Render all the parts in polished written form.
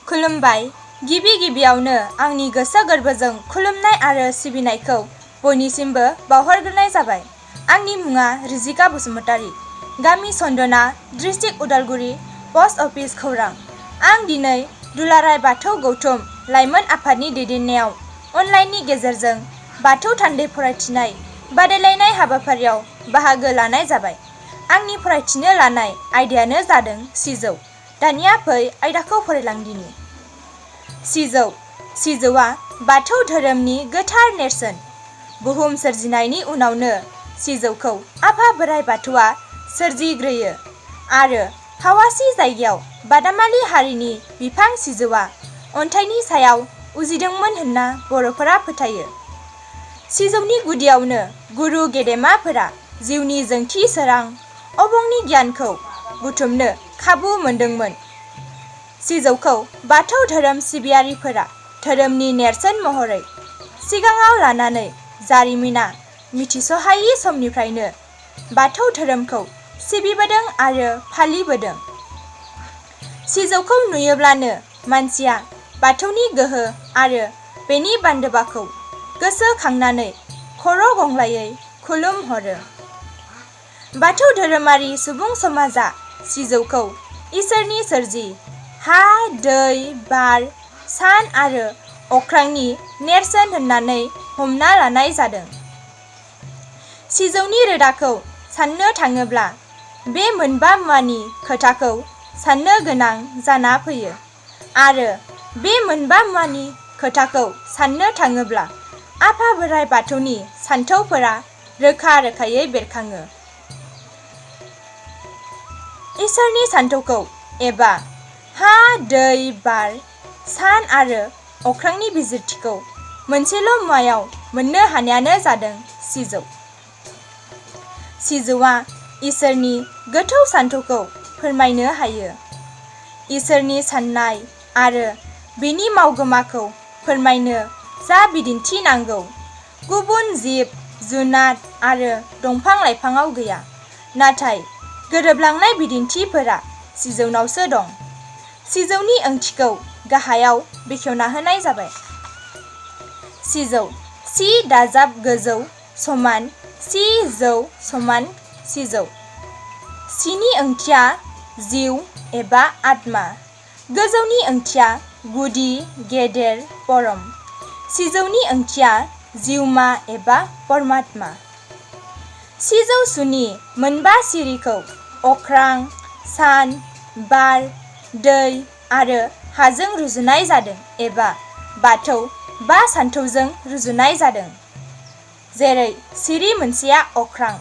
खुलुमबाय। गिबियावनो आंनि गोसो गोरबोजों खुलुमनाय आरो सिबिनायखौ बयनिसिमबो बावहरग्रोनाय जाबाय। आंनि मुङा रिजिका बसुमतारी, गामि सन्दना, डिस्ट्रिक्ट उदालगुरि, पस्ट अफिस खौरां। आं दिनै दुलाराय बाथौ गौथुम लाइमोन आफादनि दैदेननायाव अनलाइननि गेजेरजों बाथौ थान्दै फरायथिनाय बादायलायनाय हाबाफारियाव बाहागो लानाय जाबाय। आंनि फरायथिनो लानाय आयदायानो जादों सिजौ। दानिया फै आयदाखौ फरायलांदिनि। सिजौआ बाथौ धोरोमनि गोथार नेरसोन। बुहुम सोरजिनायनि उनावनो सिजौखौ आफा बोराइ बाथौआ सोरजिग्रोयो आरो हावासि जायगायाव बादामालि हारिनि बिफां सिजौआ अन्थाइनि सायाव उजिदोंमोन होनना बर'फोरा फोथायो। सिजौनि गुदियावनो गुरु गेदेमाफोरा जिउनि जोंथि सोरां अबंनि गियानखौ बुथुमनो खाबु मोनदोंमोन। सिजौखौ बाथौ धोरोम सिबियारिफोरा धोरोमनि नेरसोन महरै सिगाङाव लानानै जारिमिना मिथिस'हायि समनिफ्रायनो बाथौ धोरोमखौ सिबिबोदों आरो फालिबोदों। सिजौखौ नुयोब्लानो मानसिया बाथौनि गोहो आरो बेनि बान्दोबाखौ गोसोखांनानै खर' गंग्लायै खुलुमहरो। बाथौ धोरोमारि सुबुं समाजा सिजौखौ इसोरनि सोरजि हा, दै, बार, सान आरो अख्रांनि नेरसोन होननानै हमना लानाय जादों। सिजौनि रोदाखौ साननो थाङोब्ला बे मोनबा मुवानि खोथाखौ साननो गोनां जाना फैयो आरो बे मोनबा मुवानि खोथाखौ साननो थाङोब्ला आफा बोराइ बाथौनि सानथौफोरा रोखा रोखायै बेरखाङो। इसोरनि सानथौखौ एबा हा, दै, बार, सान आरो अख्रांनि बिजिरथिखौ मोनसेल' मुवायाव मोननो हानायानो जादों सिजौ। सिजौआ इसोरनि गोथौ सानथौखौ फोरमायनो हायो। इसोरनि साननाय आरो बिनि मावगोमाखौ फोरमायनो जा बिदिन्थि नांगौ गुबुन जिब जुनार आरो दंफां लाइफाङाव गैया, नाथाय गोरोबलांनाय बिदिन्थिफोरा सिजौनावसो दं। सिजौनि ओंथिखौ गाहायाव बेखेवना होनाय जाबाय। सिजौ सि दाजाब गोजौ समान सि-जौ समान सिजौ। सिनि ओंथिया जिउ एबा आत्मा। गोजौनि ओंथिया गुदि, गेदेर, परम। सिजौनि ओंथिया जिउमा एबा परमात्मा। सिजौसुनि मोनबा सिरिखौ अख्रां, सान, बार, दै आरो हाजों रुजुनाय जादों एबा बाथौ बा सानथौजों रुजुनाय जादों। जेरै सिरि मोनसेया अख्रां,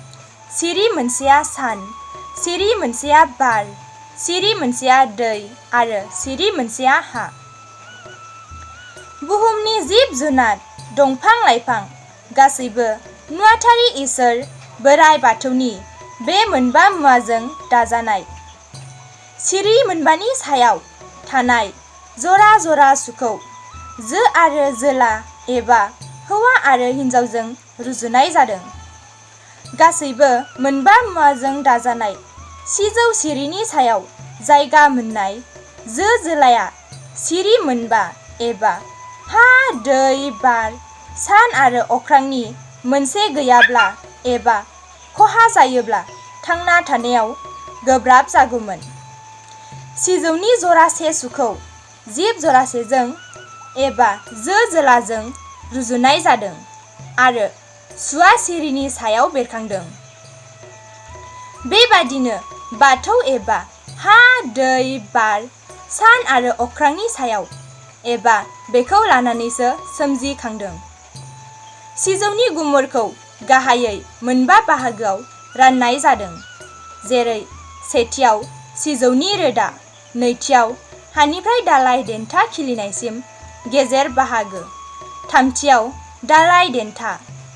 सिरि मोनसेया सान, सिरि मोनसेया बार, सिरि मोनसेया दै आरो सिरि मोनसेया हा। बुहुमनि जिब जुनार, दंफां लाइफां गासैबो नुवाथारि इसोर बोराइ बाथौनि बे मोनबा मुवाजों दाजानाय। सिरि मोनबानि सायाव थानाय जरा जरा सुखौ जो आरो जोला एबा हौवा आरो हिनजावजों रुजुनाय जादों। गासैबो मोनबा मुवाजों दाजानाय सिजौ सिरिनि सायाव जायगा मोननाय जो जोलाया सिरि मोनबा एबा हा, दै, बार, सान आरो अख्रांनि मोनसे गैयाब्ला एबा खहा जायोब्ला थांना थानायाव गोब्राब जागौमोन। सिजौनि जरासे सुखौ जिब जरासेजों एबा जो जोलाजों रुजुनाय जादों आरो सुआ सिरिनि सायाव बेरखांदों। बेबादिनो बाथौ एबा हा, दै, बार, सान आरो अख्रांनि सायाव एबा बेखौ लानानैसो सोमजिखांदों। सिजौनि गुमुरखौ गाहायै मोनबा बाहागोआव राननाय जादों। जेरै सेथियाव सिजौनि रोदा, नैथियाव हानिफ्राय दालाइ देन्था खिलिनायसिम गेजेर बाहागो, थामथियाव दालाइ देन्था,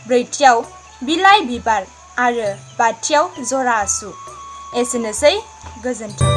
ब्रैथियाव बिलाइ बिबार आरो बाथियाव जरा सु। एसेनोसै, गोजोन्थों।